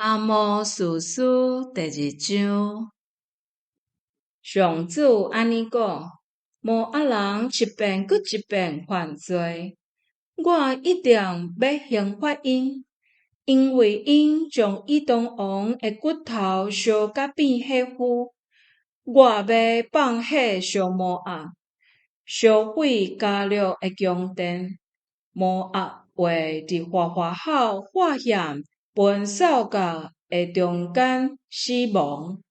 阿摩司書第二章，上主按呢講：摩押人一遍閣一遍犯罪，我一定欲刑罰𪜶，因為𪜶將以東王的骨頭燒甲變火灰。我欲放火燒摩押，燒毀迦略的宮殿。摩押會佇嘩嘩口發現奔掃角的中間死亡。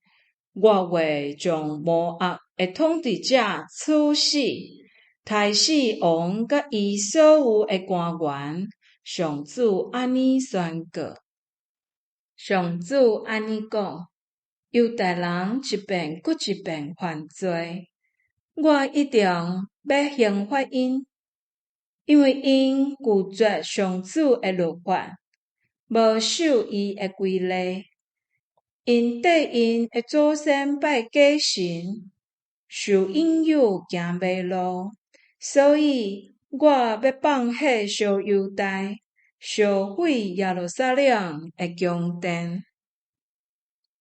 我會將摩押的統治者處死，刣死王佮伊所有的官員。上主按呢宣告。上主按呢講：猶大人一遍閣一遍犯罪，我一定欲刑罰𪜶，因為𪜶拒絕上主的律法，無守伊的規例。𪜶綴𪜶的祖先拜假神，受引誘行迷路，所以我欲放火燒猶大，燒毀耶路撒冷的宮殿。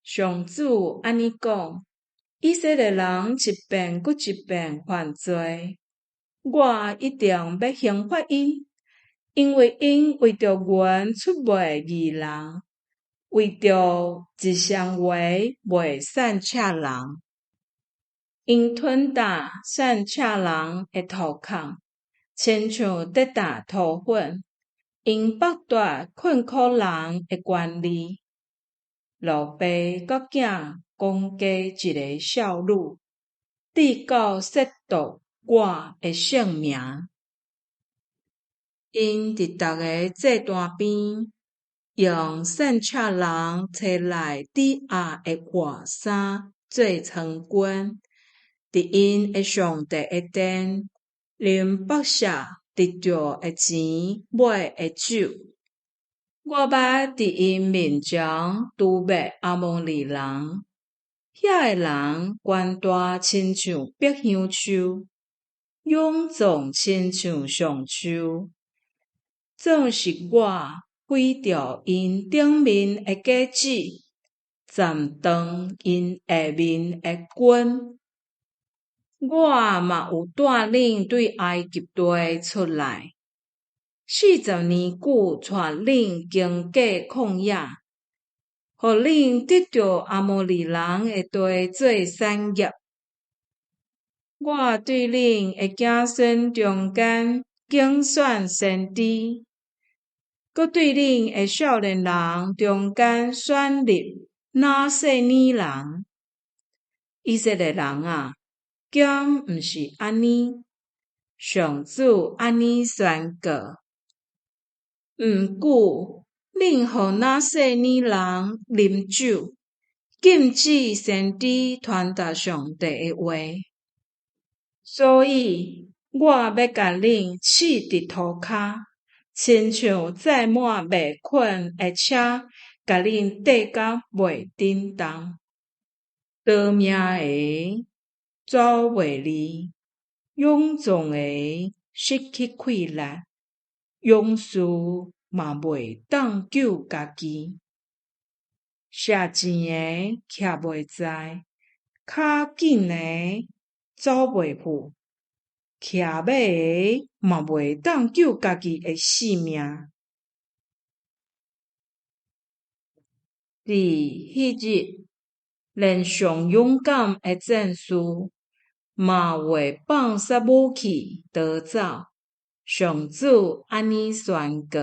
上主按呢講：以色列人一遍閣一遍犯罪，我一定欲刑罰𪜶，因為𪜶為著銀出賣義人，為著一雙鞋賣散赤人。𪜶吞呾散赤人的塗崁，親像咧呾塗粉。𪜶剝奪困苦人的權利。老爸佮囝講加一个少女，直到褻瀆我的聖名。𪜶佇逐个祭壇邊，用散赤人揣來抵押的活衫做床巾。佇𪜶的上帝的殿，啉剝削得著的錢買的酒。我捌佇𪜶面前誅滅亞摩利人，遐的人權大親像白楊樹，勇壯親像橡樹。總是我毀掉𪜶頂面的假子，斬斷𪜶下面的根。我嘛有帶恁對埃及地出來，40年久帶恁經過曠野，予恁得著亞摩利人的地做產業。我對恁的子孫中間揀選先知，閣對恁的少年人中間選立拿細耳人。以色列人啊，敢毋是按呢？上主按呢宣告。毋過，恁予拿細耳人啉酒，禁止先知傳達上帝的話。所以，我欲共恁刺佇塗跤，親像載滿麥捆的車，共恁綴甲袂振動。逃命的走袂離，勇壯的失去氣力，勇士嘛袂當救家己。射箭的徛袂在，跤緊的走袂赴，騎馬的嘛袂當救家己的性命。佇彼日，連上勇敢的戰士嘛會放捒武器逃走。上主按呢宣告。